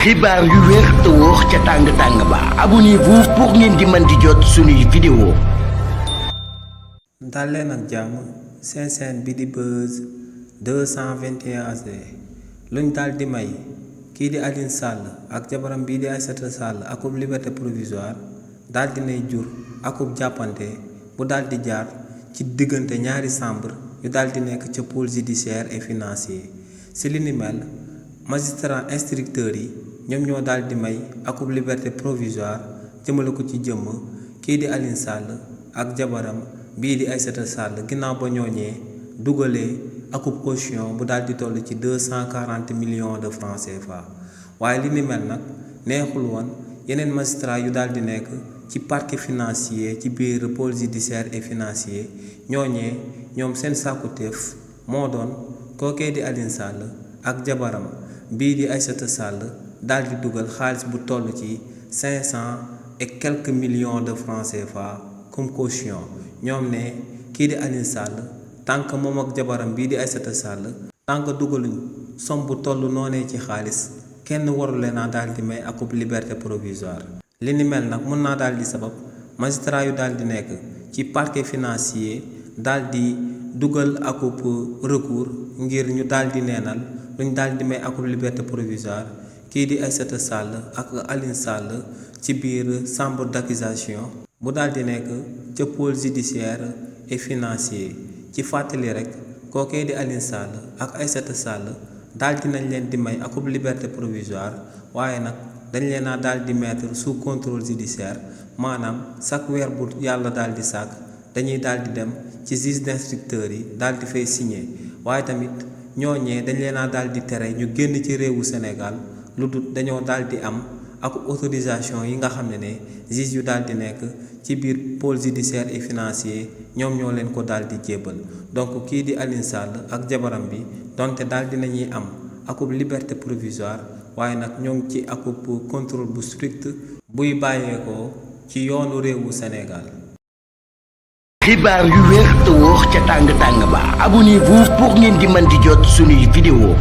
xibaar yu wér te wóor ca tàng ba abonnez-vous pour ngeen di mën di jot suñuy vidéo. dal leen ak jàmm seen chaîne bi di Buzz 221 luñ daal di may kii di Alioune Sall ak jabaram bii di Aïssata Sall akub liberté provisoire daal di nay jur akub jàppante bu daal di jaar ci diggante ñaari chambre yu daal di nekk ca pôle judiciaire et financier si li ni mel magistrat instructeurs yi ñoom ñoo daal di may akub liberté provisoire jëmale ko ci jëmm kii di Alioune Sall ak jabaram bii di Aïssata Sall ginnaaw ba ñooñee dugalee akub caution bu daal di toll ci 240 millions de francs CFA waaye li ni mel nag neexul woon yeneen magistrat yu daal di nekk ci parquet financier ci biir pôle judiciaire et financier ñooñee ñoom seen sàkkuteef moo doon kookee di Alioune Sall ak jabaram bii di Aïssata Sall daal di dugal xaalis bu toll ci 500 et quelques millions de francs CFA comme caution ñoom ne kii di Alioune Sall tant que moom ak jabaram bii di Aïssata Sall tant que dugaluñ somme bu toll noonee ci xaalis kenn warule naa daal di may akub liberté provisoire li ni mel nag mën naa daal di sabab magistrat yu daal di nekk ci parquet financier daal di dugal akub recours ngir ñu daal di neenal luñ daal di may akub liberté provisoire kii di Aïssata Sall ak Alioune Sall ci biir chambre d'accusation bu daal di nekk ca pôle judiciaire et financier ci fàttali rek kookee di Alioune Sall ak Aïssata Sall daal di nañ leen di may akub liberté provisoire waaye nag dañ leen a daal di mettre sous contrôle judiciaire maanaam chaque weer bu yàlla daal di sàkk dañuy daal di dem ci juge d'instructeurs yi daal di fay signer waaye tamit ñooñee dañ leen a daal di tere ñu génn ci réewu Sénégal lu dul dañoo daal di am ak autorisation yi nga xam ne juge yu daal di nekk ci biir pôle judiciaire et financier ñoom ñoo leen ko daal di jébbal donc kii di Alioune Sall ak jabaram bi donte daal di nañuy am akub liberté provisoire waaye nag ñoo ngi ci akub contrôle bu strict buy bàyyeekoo ci yoonu réewu Sénégal. xibaar yu wér te wóor ca tàng ba abonnez-vous pour ngeen di mën di jot suñuy vidéo.